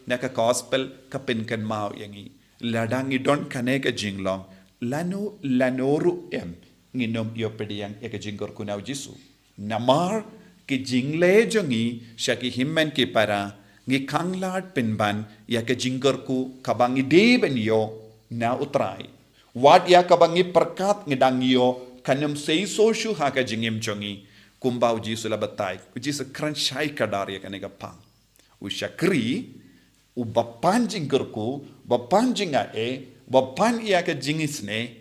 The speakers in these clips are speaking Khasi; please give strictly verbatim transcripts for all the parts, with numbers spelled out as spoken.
Na ka gospel ka pynkynmaw ïa ngi, lada ngi don kane ka jinglong, lano lano ruh em, ngin ym ïoh pdiang ïa ka jingkyrkhu na u Jisu. Namar ki jingleh jong ngi sha ki hynmen ki para, ngi khanglad pynban ïa ka jingkyrkhu kaba ngi dei ban ïoh na u Trai. Wat ïa kaba ngi pyrkhat ngi dang ïoh, kan ym seisoh shuh ha ka jingim jong ngi. Kumba u Jisu la batai, u Jisu kren shai kdar ïa kane ka phang. U shakri, uba pan jingkyrkhu, uba pan jingai, uba pan ïa ka jingisynei,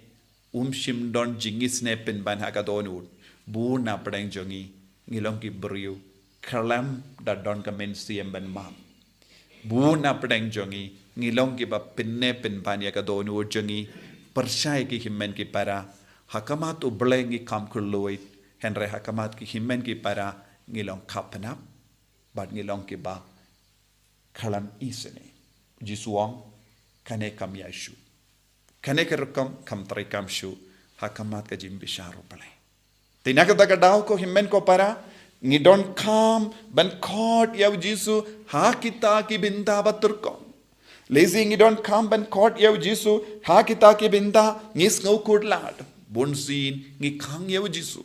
um shym don jingisynei pynban ha ka dohnud. Bun na pdeng jong ngi, ngi long ki briew khlem da don ka mynsiem ban map. Bun na pdeng jong ngi, ngi long kiba pynneh pynban ïa ka dohnud jong ngi, pyrshah ïa ki hynmen ki para. Ha khmat u Blei ngi kham kylluid, hynrei ha khmat ki hynmen ki para ngi long khapnap, bad ngi long kiba khlem isynei. Jisu u ong, kane kam ïaid shuh. Kane ka rukom kam treikam shuh ha khmat ka jingbishar u Blei. Te na kata ka daw ko hynmen ko para, ngi donkam ban khot ïa u Jisu ha kita ki bynta ba tyrkhong. Lehse ngi donkam ban khot ïa u Jisu ha kita ki bynta ngi sngew khuslai. Bunsien ngi khang ïa u Jisu.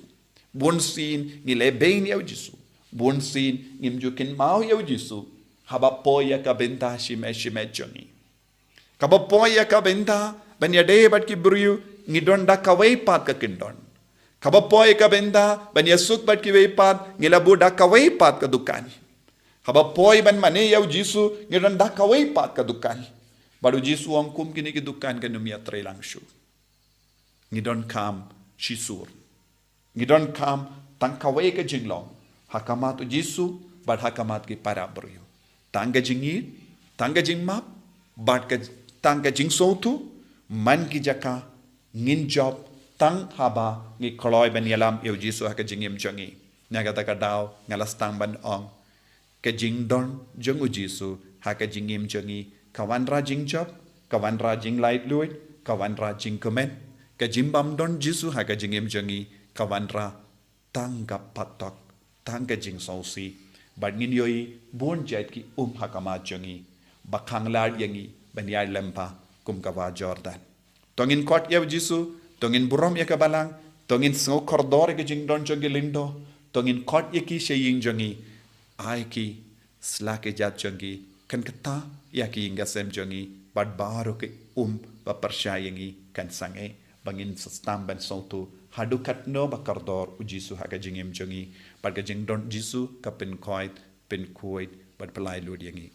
Bunsien ngi lehbeiñ ïa u Jisu. Bunsien ngim ju kynmaw ïa u Jisu haba poi ïa ka bynta shimet shimet jong ngi. Kaba poi ïa ka bynta ban ïadei bad ki briew, ngi don da kawei pat ka kyndon. Kaba poi ïa ka bynta ban ïasuk bad kiwei pat, ngi la buh da kawei pat ka dukan. Kaba poi ban mane ïa u Jisu, ngi don da kawei pat ka dukan. Bad u Jisu u ong, kum kine ki dukan kan ym ïatrei lang shuh. Ngi donkam shisur. Ngi donkam tang kawei ka jinglong ha khmat u Jisu bad ha khmat ki para briew. Tang ka jingïeit, tang ka jingmap, bad ka, tang ka jingsngewthuh. Man ki jaka ngin jop tang haba ngi kloi ban ïalam ïa u Jisu ha ka jingim jong ngi. Na kata ka daw nga la sdang ban ong, ka jingdon jong u Jisu ha ka jingim jong ngi ka wanrah jingjop, ka wanrah jinglaitluid, ka wanrah jingkmen. Ka jingbym don Jisu ha ka jingim jong ngi ka wanrah tang ka patok, tang ka jingsngewsih. Bad ngin ïohi bun jait ki um ha khmat jong ngi ba khanglad ïa ngi ban ïaid lyngba kum ka wah Jordan. To ngin khot ïa u Jisu, to ngin burom ïa ka balang, to ngin sngew kordor ïa ka jingdon jong ki lyngdoh, to ngin khot ïa ki sha ïing jong ngi. Ai ki sla ki jait jong ki, kan kata ïa ki ïing ki sem jong ngi, bad baroh ki um ba pyrshah ïa ngi kan sangeh, ba ngin sdang ban sngewthuh haduh katno ba kordor u Jisu ha ka jingim jong ngi. Bad ka jingdon Jisu ka pynkhuid, pynkhuid bad pyllait lut ïa ngi.